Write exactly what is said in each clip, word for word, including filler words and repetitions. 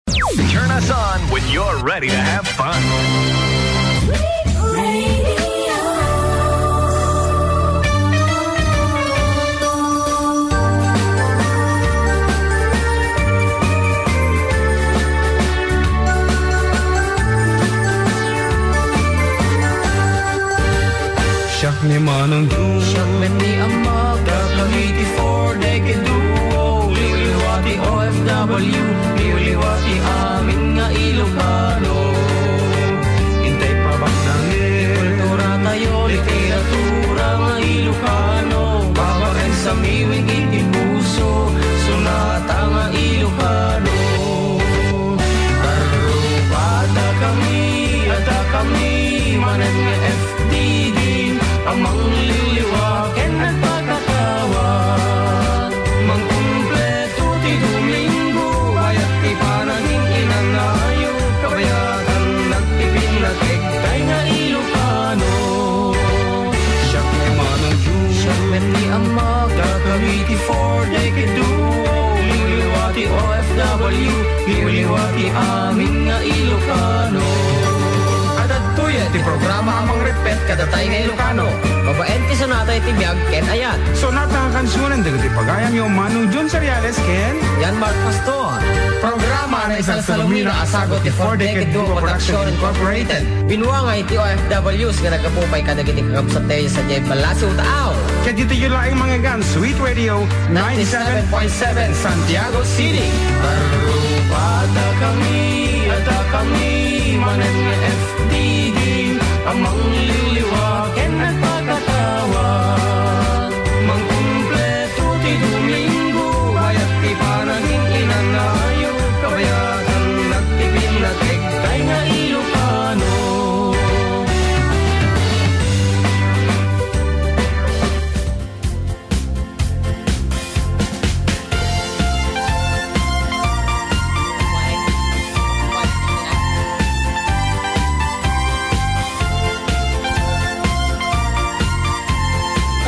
Turn us on when you're ready to have fun. Siak ni Manong Jun. Siak met ni Amag. Dakami ti Four Decade Duo. Liwliwa ti O F W. Liwliwa ti amin nga Ilocano. Intay pabaknangen. Kultura tayo, literatura nga Ilocano. Babaen sa miwig iti puso. Sonata nga Ilocano. Arrubada kami, adda kami, manen nga F D D, a mangliwliwa ken agpakatawa. Mangkumpleto ti Domingo, bayat ti panagin-inanayo, kabayatan nagpipinakegtay nga Ilocano. Siak ni Manong Jun. Siak met ni Amag. Dakami ti Four Decade Duo. Liwliwa ti O F W. Liwliwa ti amin nga Ilocano. Adtoy ti programa a mangrepet kadatayo nga Ilocano. Babaen ti sonata iti biag ken ayat. Sonata nga kansionen dagiti pagayamyo, Manong Jun Seriales ken Jan Mark Pastor. Programa a naisalsalumina a sagut ti Four Decade Duo Production Incorporated. Binuangay ti O F Ws nga naggapu pay kadagiti kakabsattayo sadiay ballasiw taaw. Ket ditoy laeng mangngegana, Sweet Radio ninety-seven point seven, Santiago City. Arrubada kami, adda kami, manen nga F D D, a mangliwliwa ken agpakatawa. Mangkumpleto ti Domingo, bayat ti panagin-inanayo, kabayatan nagpipinakegtay nga Ilocano.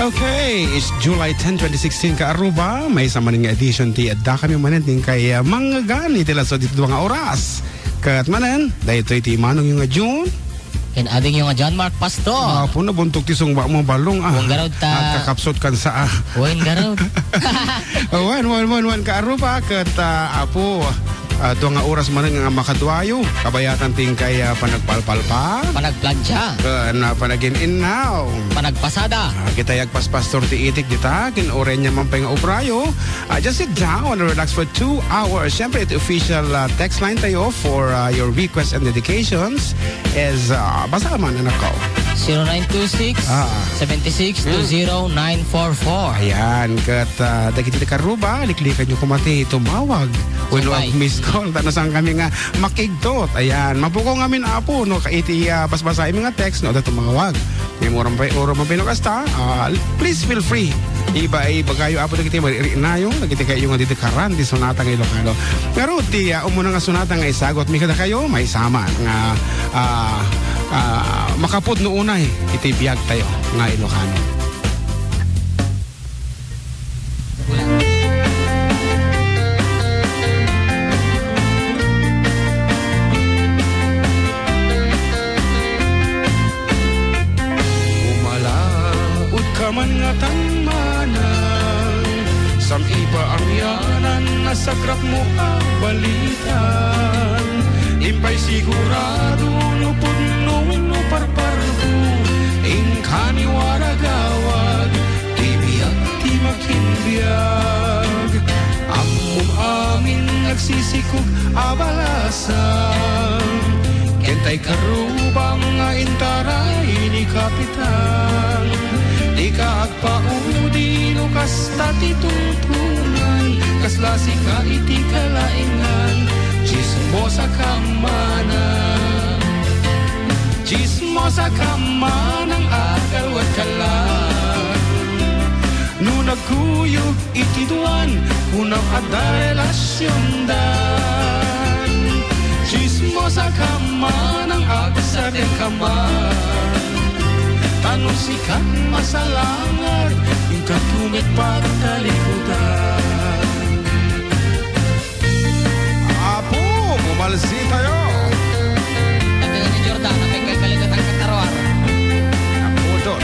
Okay, it's July ten, twenty sixteen, kaaruba. Maysa manen nga edition ti Adda Kami Manen ti inkay, ah, mangngegana iti lasso ditoy dua nga oras. Ket manen, daytoy ti manongyo nga Jun. Ken adingyo nga John Mark Pastor. Apo, nabuntog ti sungba mo, balong, ah. Wen garud ta. Agkakapsut kan sa, ah. Wen garud. Wen, wen, wen, wen, kaaruba, ket, ah, apo, ah, dua nga oras manen nga makaduayo. Kabayatan ti inkay, ah, panagpalpalpa. Panagplancha. Ken, ah, panagin-innaw. Panagpasada. Ah, kitay agpaspastor ti itik dita, ken uray ania man pay nga obrayo. Ah, just sit down and relax for two hours. Siyempre, iti official, ah, text line tayo for, ah, your requests and dedications is, ah, basa man, anak ko. Zero nine two six, Ah. seven six two zero nine four four. Ayan, ket, ah, dagiti kaaruba, liklikanyo koma ti tumawag. Wenno Sabay. Ag-miss call, ta no saan kami nga makigtot. Ayan, mapukong amin, Apo, no, ka-, iti, ah, basbasaem nga text, no, adda tumawag. Ngem uray man pay, uray man pay no kasta, ah, please feel free. Iba, ibagayo, Apo, dagiti maririinayo, dagiti kayatyo nga didikaran ti sonata nga Ilocano. Ngarud, ti, ah, umuna nga sonata nga isagut mi kadakayo, maysa man nga, ah, ah, makapudno unay iti biag tayo nga Ilocano. Umalaudka man ngatan manang, sam-ipaangyanan a sakrapmo a balitan. Impay sigurado no pudno wenno parparko, inka ni waragawag, ti biag ti makinbiag. Ammom amin nga agsisikog a balasang, ken tay karubang nga intaray ni Kapitan. Dika agpaudi no kasta ti tungtungan, kasla sika iti kalaingan, tsismosa ka manang. Tsismosa ka manang agalwad ka lang. No nagkuyog iti duan, kunam adda relasiondan. Tsismosa ka manang agsardeng ka man. Ta no sika masalangad, inka met pagtalikudan. Apo, Zitayo. Pati na ni Jordan, ang may kalkaligat ang kataruar. Apudot.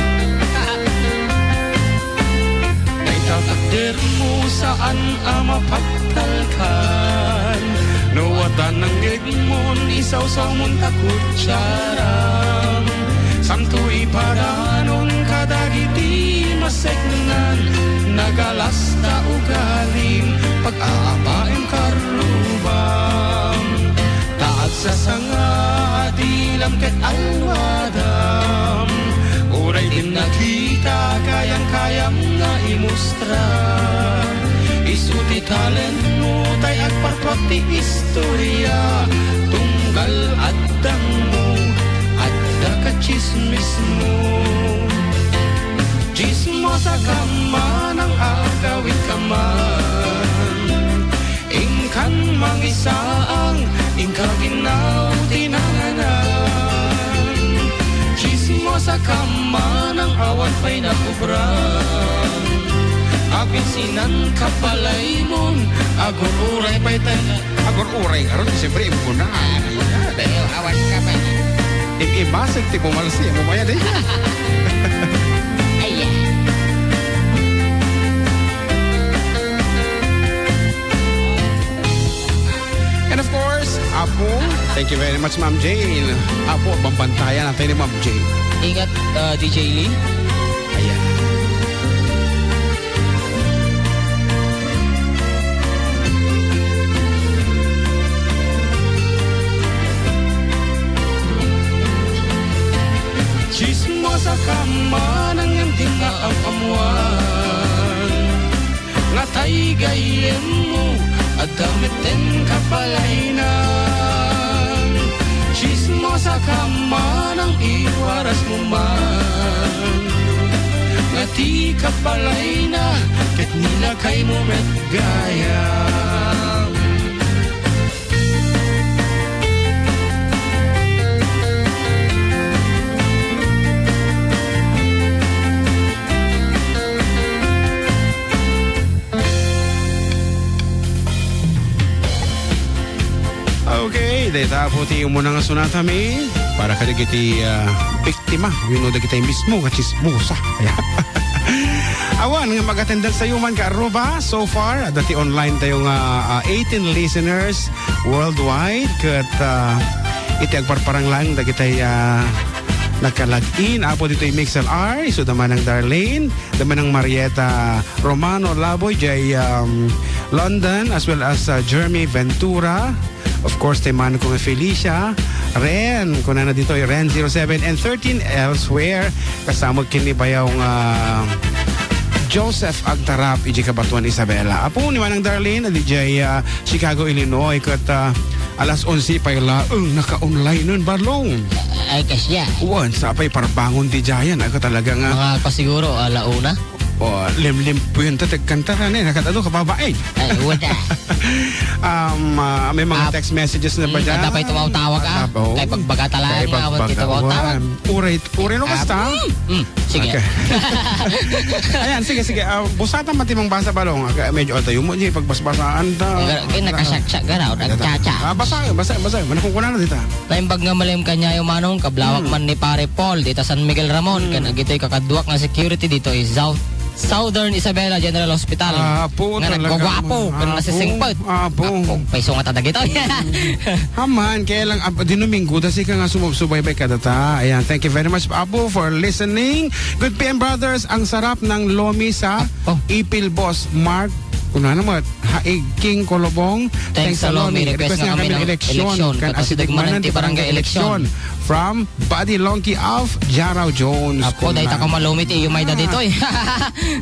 Dayta takdermo saan a mapagtalkan. No adda nangngegmon, isawsawmon ta kutsara. Santo ipadanon kadagiti maseknan, nagalasta ugalim, pag-aapaem karrubam. Ta agsasanga a dilam ket alwadam, uray din nakita, kayam-kayam nga imustra. Isu ti talentmo, tay agpartuak ti istoria, tunggal addangmo, adda ka tsismismo. Tsismosa ka manang agawid ka man. Inkan mangisaang, inka ginnaw ti nanganan. Tsismosa ka manang awan pay nakubra. Apin sinan ka palaymon, agur-uray pay ta-, agur-uray ngarud, siyempre, imuna. Awan ka pay. Im-imasek ti pumalsi, mumaya di. Ay, yeah. And of course, Apo, thank you very much, Ma'am Jane. Apo, bambantayan natin ni Ma'am Jane. Ingat, uh, D J Lee. Ayan. Chismosa ka man ngem di nga am-ammuan. Nga tay gayyemmo, adda metten kabalaynan. Chismosa ka manang iwarasmo man. Nga ti kabalayna, ket nilakaymo met gayam. Okay, dayta po ti umuna nga sonatami para kadagiti, ah, biktima wenno dagiti mismo nga chismosa. Awan nga mag-attendance tayo man ka Aruba. So far, adda ti online tayo nga, ah, eighteen listeners worldwide ket, ah, iti agparparang lang dagiti, ah, nakalag-in, Apo, ditoy Mix L R, isu da manang Darlene, da manang Marieta Romano Laboy, jay, um, London, as well as, uh, Jeremy Ventura. Of course, ti manong ko nga Felicia, Ren, kunana ditoy, Ren zero seven and thirteen elsewhere. Kasama ken ni bayaw nga Joseph Agtarap, iji kabatuan Isabela. Apo ni manang Darlene, adi jay, uh, Chicago, Illinois, ket, uh, alas onse pay laeng naka-online-en, Barlong. Ay, kasya. Wen, sapay parbangon ti jayan, ako talaga nga. Mga kasiguro, ala una. O, limlimpuyon ta, tagkanta ka na, nakatado ka, babae. Ay, wala. Um, ah, may mga Ah, text messages na ba mm, dyan? Ada pa'y tumawag-tawag, ah. Ada pa, oo. Kay pagbaga talaga, Kay awan pagbaga, di tumawag-tawag. Awan. Uray, uray no Ah, kasta? mm, mm. Sige. Okay. Ayan, sige, sige. Ah, busatan man ti mangbasa, Balong. Ah, medyo atayo mo, di pagbasbasaan ta. Kaya, kaya nakasaksak ka raw, Ada ta. nagtsatsa. Ah, basa, basa, basa. Manakukuna na dita. Naimbag nga malem kaniayo, Manong, kablawak Hmm. man ni Pare Paul, dita San Miguel Ramon, Hmm. kan agitoy kakaduak nga security ditoy South, Southern Isabela General Hospital. Ah, apo, Nga talaga. nagwagwapo, kan Apo, nasisingpet. apo. Apo, paiso nga ta dagitoy. Aman, kaya lang, ah, di Domingo, da sika nga sumubsubaybay kadata. Ayan, thank you very much, Apo, for listening. Good P M, brothers. Ang sarap ng lomi sa Oh. Ipil, Boss Mark. Kunana mo, Haig King Kolobong. Thanks Thanks sa sa lomi. lomi. Request Request nga nga kami kami ng ng eleksyon. eleksyon. Kan Katasideg Asidigmanan manan ti ti barangay barangay eleksyon. eleksyon. From Buddy Longki of Jaraw Jones. Apo, dahil Kunana. ta ka malumi ti iyumay da Ah. ditoy.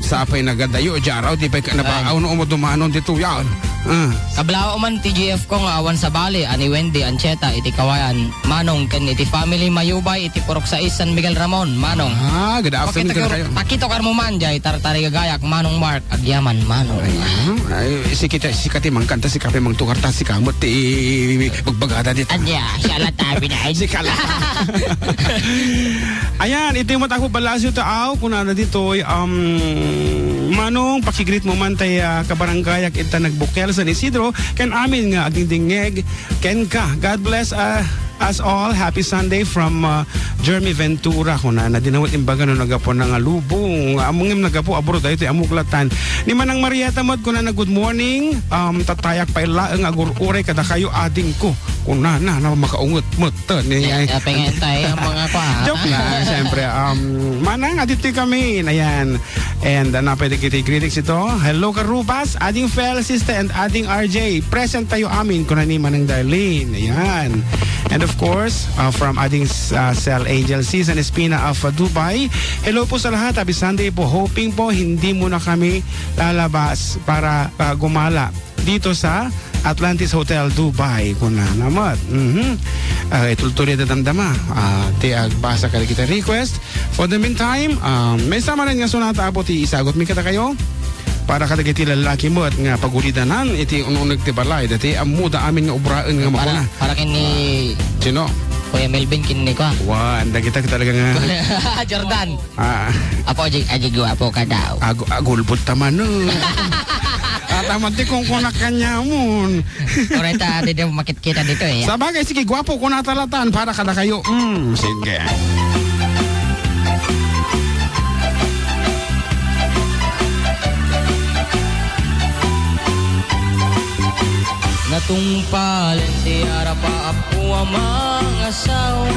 Sapay nagadayo, Jaraw, di pa ka Ay. nabaaw no umo dumanon dito yan. Ah. Kablaw man ti G F ko nga awan sa bali, ani Wendy Ancheta, iti kawayan, Manong, ken iti family Mayubay, iti Purok sais, San Miguel Ramon, Manong. Ah, good afternoon Pakito kar-, kar-, kayo. pakito karmo man, jay tartarigagayak, Manong Mark, agyaman, Manong. Ay, ah, ay, si kita, si kati mangkanta, si kape mangtukar, ta si kamot, ti, magbagada dito. Anya, siya lang tabi na, ay. Si kala. Ayan, ito yung mata ko, Palacio Taaw, kung ano dito, um, Manong, pakigreet mo man tay, ah, kabaranggayak ita nagbukel San Isidro, ken amin nga agdingdingngeg kenka. God bless, ah, us all. Happy Sunday from, ah, Jeremy Ventura. Kunana, di na met imbaga no naggapu na nga lubong. Ammom nga naggapu abroad, daytoy a muklatan. Ni Manang Marieta met, kunana, "Good morning. Um, tatayak pay laeng nga agur-uray kadakayo, adingko." Kunana, na makaunget met. Ni, ay, apay nga tayo ang mga kwa. Joke lang, siyempre. Um, Manang, aditoy kami. Ayan. And, uh, napay dagiti greetings ito. "Hello, Karubas, Ading Fel, Sister, and Ading R J. Present tayo amin," kuna ni Manang Darlene. Ayan. And of course, uh, from Ading, uh, Sel Angel C. San Espina of, uh, Dubai. "Hello po sa lahat. Happy Sunday po. Hoping po hindi muna kami lalabas para, uh, gumala dito sa Atlantis Hotel Dubai," kuna namat. Mhm. Ah, itultuloy da damdama. Ah, ti agbasa kadagiti request. For the meantime, um, maysa manen nga sonata, Apo, ti isagut mi kadakayo. Para kadagiti lallaki met nga pagulidanan iti ununeg ti balay, dati ammoda amin nga ubraen nga para, makuna. Para ken ni Sino? Kuya Melvin ken ni kwa. Wan, dagita talaga nga Jordan. Ah. Apo, aji, aji guwapo ka daw. Agu-, agulbod ta man, eh. Ataman ti kunkunak kaniamon. Orita, di daw makitkita dito, eh. Sabagay, sige, guwapo, kunata latan para kadakayo. Mm, sige. Natungpalen ti arap a appo a mangasawa.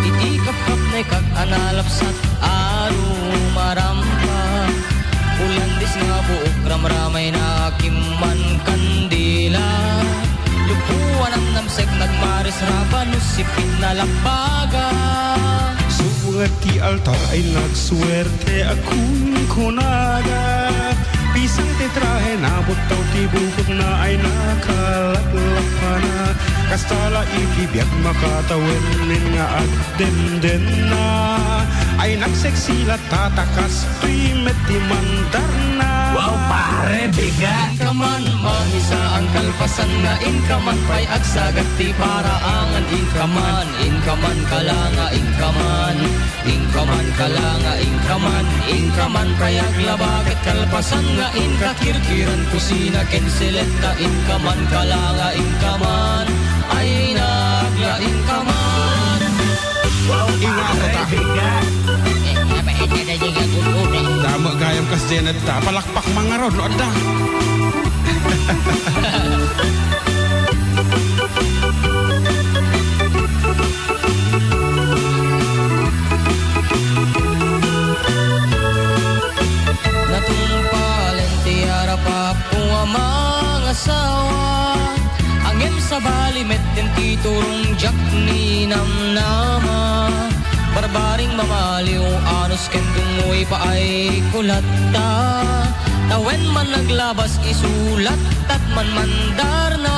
Iti kapkapnekak a nalapsat a rumarampa. Ulandis nga buok ramramayna a kimman kandila. Lupuan a namsek nagmaris rabano sipit na lapaga. Subungan ti altar ay nagsuwerte a kunkunaga. Pisang ti trahe, nabuttaw ti bukotna ay nakalaklapana. Kasta la iti biag makatawen nga agdemdemna. Ay nagseksi la tatakas, tuy met ti mandarna. Wow, pare, bigat! Inka man mangisaan kalpasan nga inka man pay agsagat ti paraangan, inka man, inka man kalanga, inka man. Inka man kalanga, inka man, inka man pay aglaba ket kalpasan nga inka kirkiran kusina ken siletta, inka man kalanga, inka man, ay nagla, inka man. Wow, ingat pare, ta. Bigat. Damo gayam kas Janet ta. Palakpak mangarod no adda. Natungpalen ti arap a appo a mangasawa. Ngem sabali met ti turong diak ninamnama. Barbaring mamaliw, anus ken dungngoy paay kulatta. Tawen man naglabas, isulat, tat man mandarna.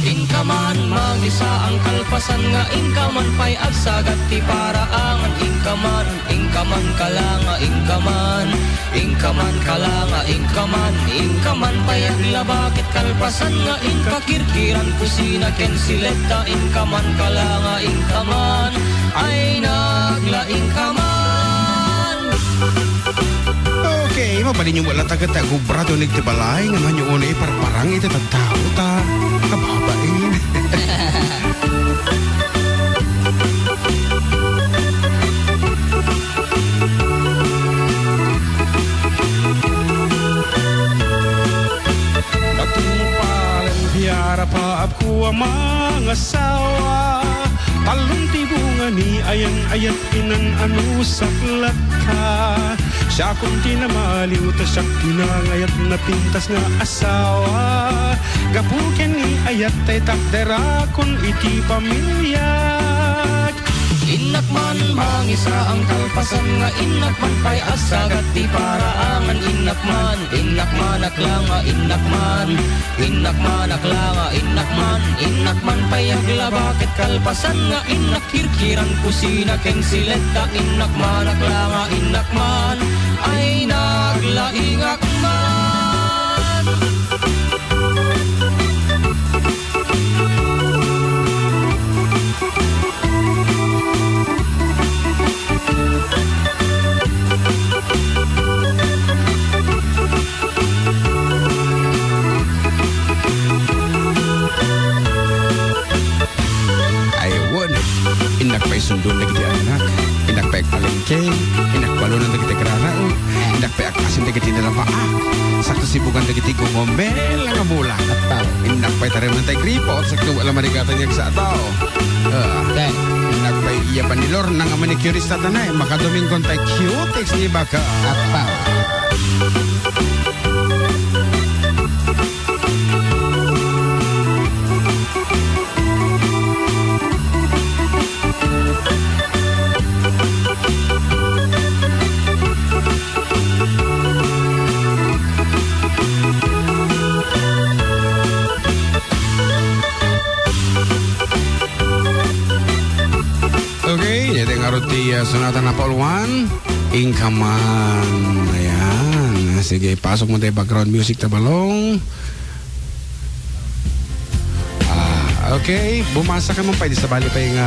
Inka man mangisaan kalpasan nga inka man pay agsagat ti paraangan, inka man, inka man kalanga, inka man, inka man kalanga, inka man, inka man pay aglaba ket kalpasan nga inka kirkiran kusina ken siletta, inka man kalanga, inka man, ay nagla, inka man. Okay, mabalinyo met latta ket agubrato iti balay nga manyo unay parparang iti tattao ta kababain. Natungpalen ti arap a appo a mangasawa. Tallon ti bunga ni ayan-ayat, inan-anusak latta. Siakon ti namaliw ta siak ti nangayat, napintas nga asawa. Gapu ken ni ayat tay takderakon iti pamiliak. Innak man mangisaan kalpasan nga innak man pay agsagat ti paraangan, innak man, innak man aklanga, innak man, innak man aklanga, innak man, innak man pay aglaba ket kalpasan nga innak kirkiran kusina ken siletta, innak man aklanga, innak man, ay naglaingak man. Sundon dagiti anak, innak pay agpalengke, innak balunan dagiti agraraem, innak pay agpasin dagiti nalabaak, sakto sibugan dagiti gumomel nga mula. Apaw. Innak pay taremen tay gripo, sakto wala marigatan nga agsataw. Ah, Okay. Innak pay iya banilor nga manicurista tanay, makadominggon tay cutex ni baka. Apaw. Okay, iti ngarud ti, ah, sonata number one, Inka Man. Ayan. Sige, pasok mo tayo background music ta balong. Ah, okay. Bumasa ka man pay, di sabali pay nga,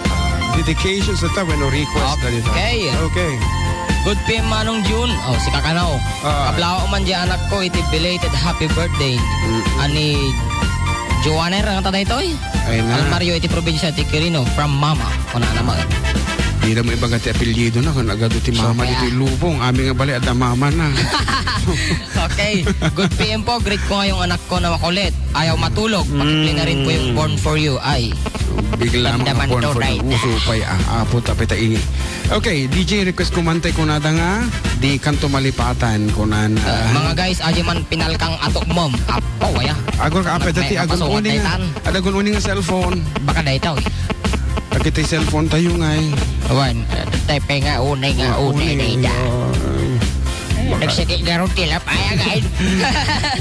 ah, dedication sa ta, wenno request na dito. Okay. Okay. Good P M Manong June. Oh, si Kakanaw. Ah. Kablawak man di anakko iti belated happy birthday. Mm. Ani Joaner nga ta daytoy? Ay na. Almario iti probinsya ti Quirino, from Mama. Kuna naman. Di na mo ibaga ti apelyido na, kung agado ti So, Mama kaya dito ilubong. Amin nga bali, adda Mama na. Okay. Good P M po. Greet ko ngayong anak ko na makulit. Ayaw matulog. Pakipli na rin po yung Mm. Born for You. Ay. Bigla Damdaman mga Born to, for the right. Uso pay, ah, apo, tapita ini. Okay, D J, request ko man tay kunada nga, di kanto malipatan, kunana. Ah, mga guys, aji man pinalkang atok mom. Apo, kaya. Agor ka, apay, dati, agun uni nga, adagun uni nga cellphone. Baka dayta, eh. Agiti cellphone tayo, ngay. Awan, eh, tay pay nga, uni nga, Ah, uni, uni, dayta. Ay. Nagsakit nga ron ti lapayag, ay.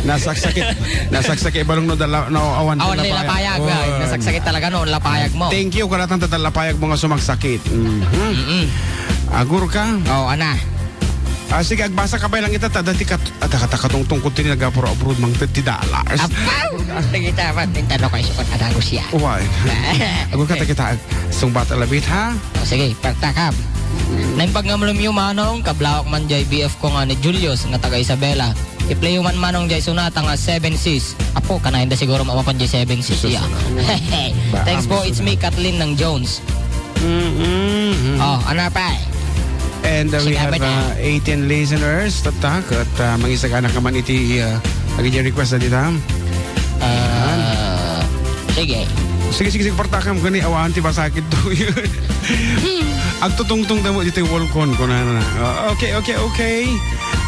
Nasaksakit. Nasaksakit balong no dala, no, awan ti Awan ti lapayag. lapayag, ay. Oh. Nasaksakit talaga no, lapayag mo. Thank you, kalatang ta lapayag mo nga sumaksakit. Mhm. Mm-mm. Agur ka? Oh, ana. Ah, sige, agbasa ka pa lang ita, ta, dati kat-, ah, taka-, takatungtong ko tini nagapuro abroad, mangted ti dollars. Apaw! Nagita pa, tintano kayo sa pagkadago siya. Why? Agur ka, takita, sungbat alabit, ha? Oh, sige, partakam. Naimbag nga malumyo, Manong, kablawak man jay B F ko nga ni Julius, nga taga Isabela. I-play man, Manong, jay sonata nga Seven Seas. Apo, kanayon da siguro mamapan jay Seven Seas, Sus, iya. ano? Thanks Ba, po, ang it's me, Kathleen ng Jones. Mm-mm. Oh, ano pa? And, uh, we Sige, have, abay na. uh, eighteen listeners. Tatak, at, uh, mangisagana ka man iti, uh, agi request na dita. Ah, sige. Sige, sige, sige, partakam kani, awan ti masakit to. Agtutungtong damo ditoy Wolcon, kunana. Uh, okay, okay, okay.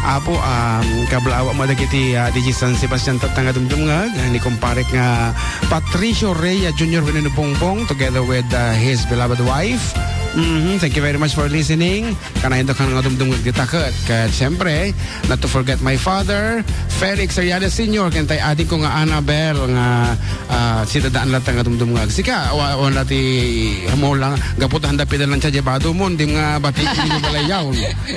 Apo, um, kablawak mo dagiti, uh, D J San Sebastian tatta nga dumdumngeg, uh, ni kumparek nga Patricio Reyes Junior wenno ni Bongbong together with, uh, his beloved wife. Mhm, thank you very much for listening. Kanayon da kan nga dumdumngeg dita ket, ket siyempre, not to forget my father, Felix Ariales Senior, ken tay ading ko nga Annabel nga, ah, sidadaan latta nga dumdumngeg. Sika, wa-, wala ti mo lang, gapu ta handa pidalon sa jebado mo, hindi nga bati, hindi mo balayaw.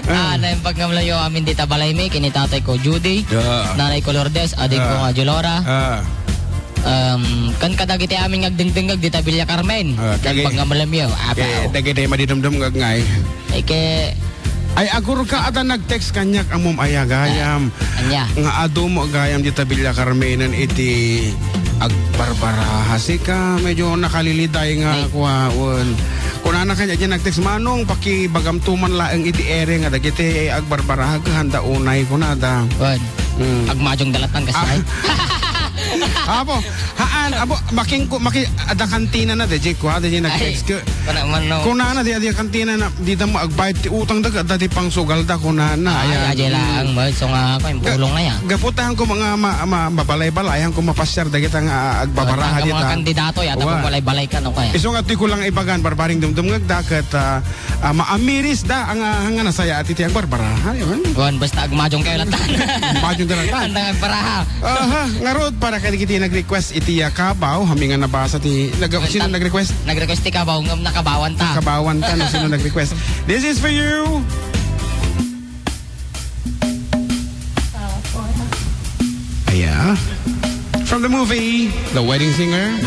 Ah, Ah. naimbag nga malayo amin dita balay mi, kini tatay ko Judy, Yeah. nanay ko Lourdes, ading ko Yeah. nga Julora. Ah. Um, kan kadagiti amin nga agdengdengag dita Villa Carmen. Ah, kagi- Naimbag nga malamyo. Apa, Eh, oh. dagiti madidumdum nga ngay. Ay, ke- Ay, agur ka ata nag-text kaniak, amom aya gayam. Ah, anya? Nga adu mo gayam dita Villa Carmen iti agbarbaraha. Sika, medyo nakaliliday nga Ay. kuwaon. Kunana kaniak, diay nag-text, "Manong, pakibagam to man laeng iti ere nga dagiti agbarbaraha, handa unay," kunada. Wan. Mm. Agmajong dalatan kasi Ah. ay. Apo, haan, apo, making ko, maki-, ada kantina na, D J ko, ha, D J nag-text Ay, ko. Kuna man, no. Kunana, di, di kantina na, di da mo agbayad ti utang da, da ti pangsugal da, kunana. Ay, Ayan. aja lang, Mm. mo, so nga, ako, yung Ga-, pulong na yan. gapu ta, han ko mga ma-, ma-, mabalay-balay, han ko mapasyar, dagita nga agbabaraha Ang mga dita. kandidato, yata Wa. kung balay-balay ka, no, kaya? Isu nga, ti ko lang ibagan, barbaring dumdum nga, daket, ah, Ah, maamiris da ang, ah, ang nasaya iti agbarbara. Ay, man. Wan, basta agmajong kayo latan. Agmajong da latan. Andang agbaraha. Aha, ngarud para kadagiti nag-request iti, ah, kabaw, hami nga nabasa ti, nag-, sino Tan-, nag-request? nag-request ti kabaw, ngem nakabawan ta. Kabawan ta, no, sino nag-request? This is for you. Aya. From the movie, The Wedding Singer.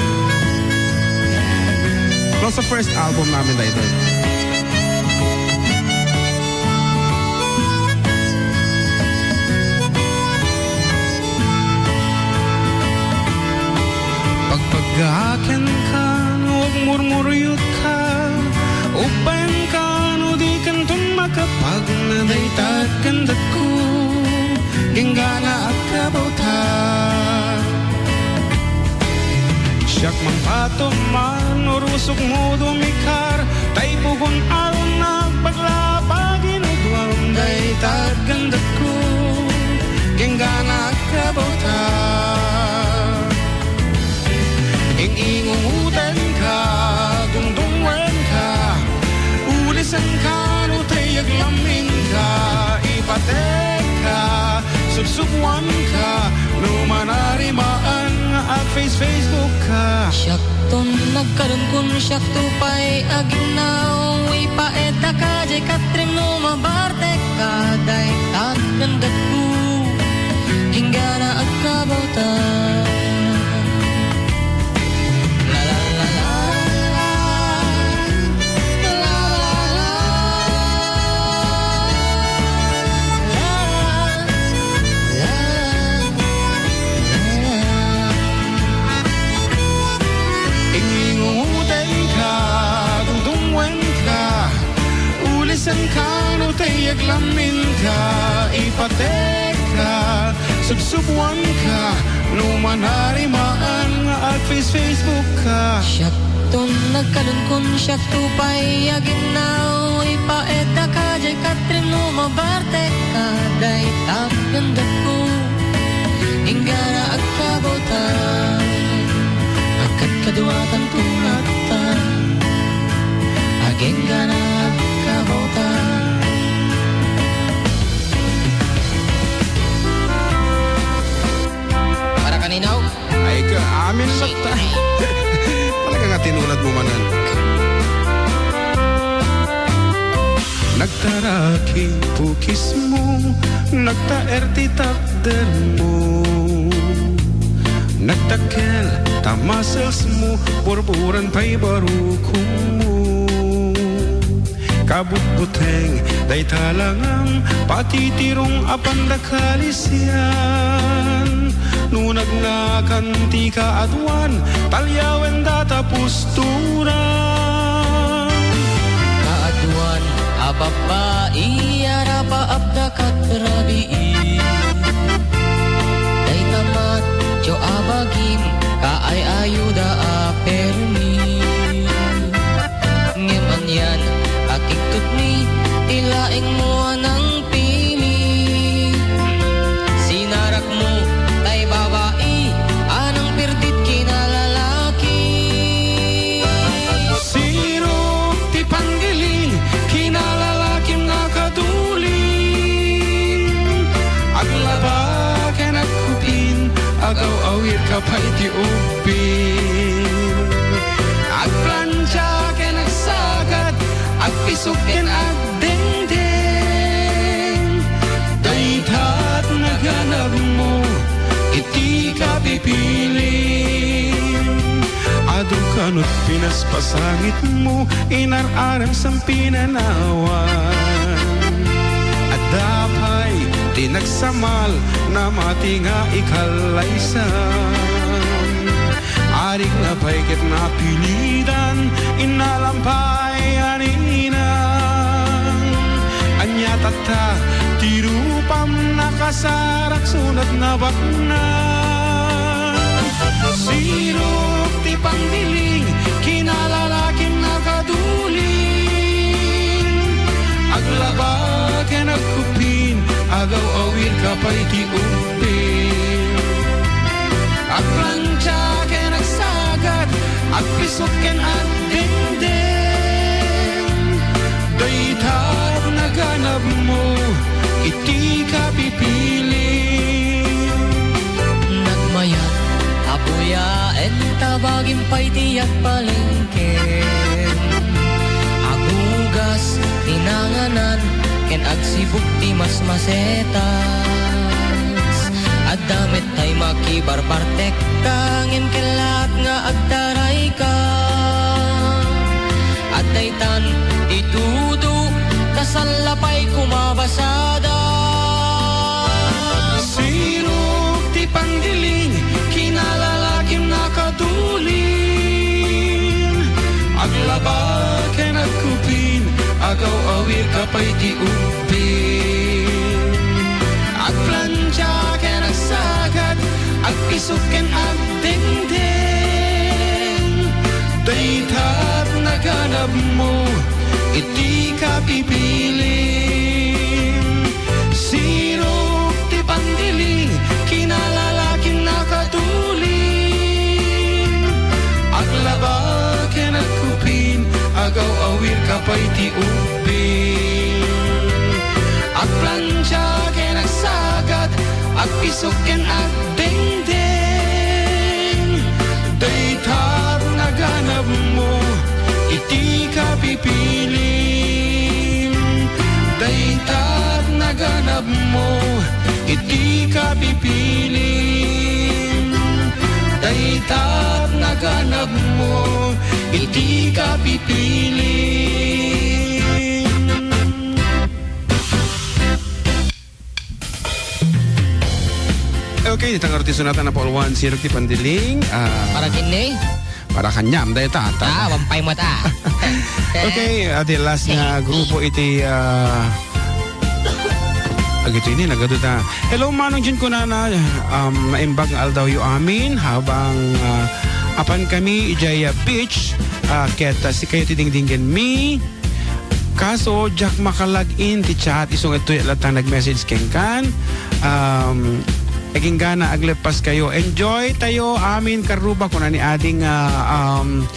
Plus sa first album namin na ito. Pagpagaken ka, no agmurmuryot ka, Baenka no dikanton makapagna dayta agkandatko, genggana agkabawta. Siak mangpatumar no rusokmo dumikar, tay pugon alon nagpaglabagi no duam dayta agkandatko, genggana agkabawta. Ing-ingungotenka, dungdungwenka, ulisenka no tay aglamminka, ipatekka, subsubuanka, no manarimaan nga ag-face-, Facebook ka. Siakton nagkadunkon, siakto pay aginnaw, ipaeddaka jay katrim no mabartekka, dayta agkandatko. Inggana agkabawta. La, la, la, la, la, la, la, la, la, la, la. Ingungotenka, dungdungwenka, ulisenka no tay aglamminka, ipatekka, subsubuanka, no manarimaan nga ag-face-, Facebook ka. Siakton nagkadunkon, siakto pay aginnaw, ipaeddaka jay katrim no mabartekka, dayta agkandatko. Inggana agkabawta, agkadkaduatan ko latta, agenggana agkabawta. Para kanino? Ay, ka, amin latta. Talaga nga tinulad mo manen. Nagtarak ti pukismo, nagtaer ti takdermo, nagdakkel ta musclesmo, burburan pay barukommo. Kabutbuteng dayta langam, patitirong a pandakalisyan. No nagnakan ti kaaduan, talyawen data pusturan. Kaaduan a babbai a rapaapda kat rabii. Dayta matcho a bagim, kaay-ayuda a permi. Ngem anian, pakigtutmi ti laengmo a nangpili. Sinarakmo tay babai a nangpirdit kinalalaki. Sirok ti panggiling, kinalalakim nakadulin. Aglaba ken agkupin, agaw-awirka pay ti ubbing. Agplancha ken agsagad, agpisok ken agdengdeng. Daytat naganabmo iti kapipilim. Adu kanut pinaspasangitmo, inar-arem san pinanawan. Adda pay ti nagsamal, namati nga ikallaysan. Arik na pay ket napilidan, innalam pay a ninang. Ania tatta ti rupam, nakasarak sunat nabaknang. Sirok ti pangbiling, kinalalakim nakaduling. Aglaba ken agkupin, agaw-awirka pay ti ubbing. Agplancha ken agsagad, agpisok ken agdengdeng. Dayta naganabmo iti kapipilim. Nagmayat a buyaen ta bagim pay ti agpalengke. Agugas ti nanganan ken agsibuk ti masmasetas. Adda met tay makibarbartekka ngem kellaat nga agtarayka. Adda itan ti tudo, ta salla pay kumabasada. Sirok ti pangdiling, kinalalakim nakaduling. Aglaba ken agkupi, Agaw-awir ka pay ti ubbing. Agplancha ken agsagat, agpisok ken agdengdeng. Daytat naganabmo iti kapipilim. Sinok ti pandiling, kinalalakin nakatuling. Aglaba ken agkupin, agaw-awir ka pay ti ubbing. Agplancha ken agsagat, agpisok ken agdengdeng. Daytat naganabmo iti kapipilim. Daytat naganabmo iti kapipilim. Daytat naganabmo iti kapipilim. Okay, dita ngarud ti sonata napauluan, Sirok ti Pandiling. Ah, para kinni? Para kaniam, dayta, ta. Ah, wampay mo ta. Okay, ah, the last nga grupo iti, ah, agito ini, nagadu ta. Hello, Manong Jun kunana, um, naimbag nga aldawyo amin, habang, ah, apan kami, ijay, ah, beach, ah, ket, ah, sikayo ti dingdinggenmi. Kaso, diak maka-log in ti chat, isu nga ditoy latta nag-message kenkan. Um, aginggana, agleppas kayo. Enjoy tayo, amin, karuba, kuna ni ading, ah, um,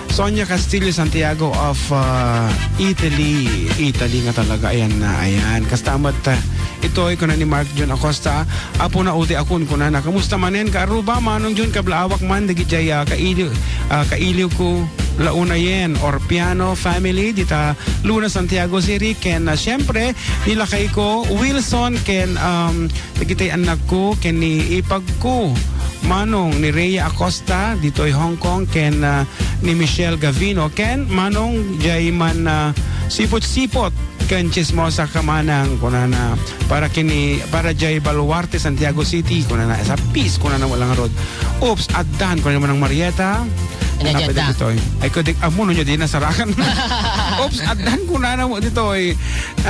Sonia Castillo Santiago of, ah, Italy. Italy nga talaga, ayan na, ayan. Kasta met, ah, itoy, kuna ni Mark John Acosta, Apo na uti akon, kunana. Kamusta manen, kaaruba, Manong John, kablaawak man, dagiti, ah, kailiw, ah, kailiw ko, Launa Yen, Orpiano family, dita Luna, Santiago City, ken, ah, siyempre, ni lakay ko, Wilson, ken, um, dagiti anak ko, ken ni ipag ko, Manong, ni Rhea Acosta, ditoy Hong Kong, ken, ah, ni Michelle Gavino, ken Manong Jayman, ah, Sipot-sipot, ken chismosa ka manang, kunana, para kini, para jay baluarte Santiago City, kunana, sa peace, kunana, wala ngarud. Oops, addan, kunana mo nang Marieta. Ano, napay addan? Ditoy. Ay, kudik, amo, no, di nasarakan. Oops, addan, kunana mo ditoy.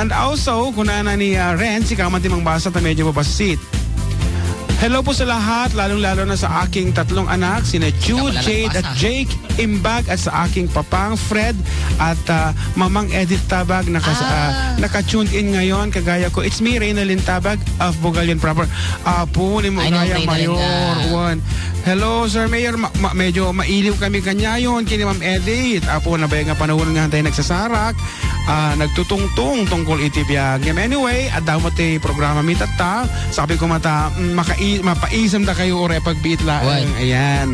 And also, kunana ni, ah, Renz, ikaw man ti mangbasa, ta medyo mabasit. Hello po sa lahat, lalong-lalo na sa aking tatlong anak, sina Jude, Jade, at Jake Imbag, at sa aking papang Fred at, ah, mamang Edith Tabag, naka-, ah, naka-tuned in ngayon, kagaya ko. It's me, Reynalyn Tabag of Bugalion Proper. Apo, ni Mayor. One. Hello, Sir Mayor. Ma-, ma-, medyo mailiw kami kanyayon, kini Ma'am Edith. Apo, nabayag nga panahon nga tayo nagsasarak. Ah, nagtutungtong tungkol iti biag. Ngem anyway, adda met ti programa mi tatta. Sabi ko mata, mm, makai-, mapaisem da kayo uray pagbiit laeng. Wen. Ayan.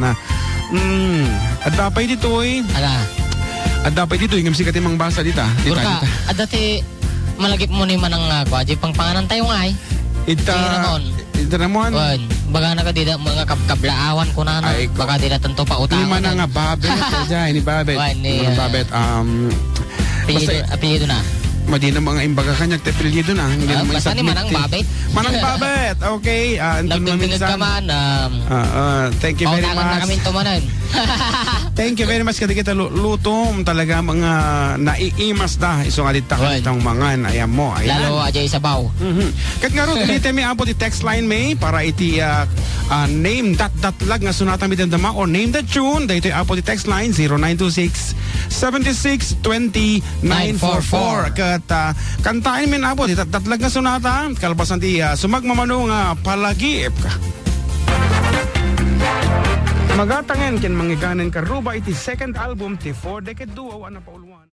Mm, adda pay ditoy. Ala. Adda pay ditoy, ngem sika ti mangbasa dita. Dita, Gurka, dita. Adda ti malagip mo ni manang, ah, kua, di pangpanganan tayo nga ay. Ita, Di Ramon. Ita Ramon. Wen, baga na ka di da, mga kab-, kablaawan ko na, na. Ay, ko. Baka di na tanto pa Ni utangan, Manang eh. Nga Babet, eh, dyan, ni Babet. Wen, ni, Manang ah, Babet, um, apelyido, basta, apelyido na. Madi na mga imbaga kanyag, ti apelyido na. Hindi Ah, naman basta ni i-submit, Manang eh. Babet. Manang Babet, okay. Ah, anton Nagdumingag maminsan. Ka man, um, Ah, ah, thank you very pautangan na much. Kami tumanan. Thank you very much, kadagita lu-, lutom. Talaga mga naiimas da. Isu nga dita Wen. Kami tang mangan. Ayan mo, ayan. Lalo, ajay sabaw. Mhm. Ket ngarud, ulitin mi, apo, ti text line mi para iti, ah, ah, name that, that lag nga sonata mi damdama or name that tune. Daytoy, apo, ti text line, zero nine two six, seven six twenty, nine four four. Ket, ah, kantaen mi, apo, ti dat-, datlag nga sonata, kalpasan ti, ah, sumagmamano nga palagiip ka. Magatangen ken mangiganen karuba iti second album ti Four Decade Duo a napauluan.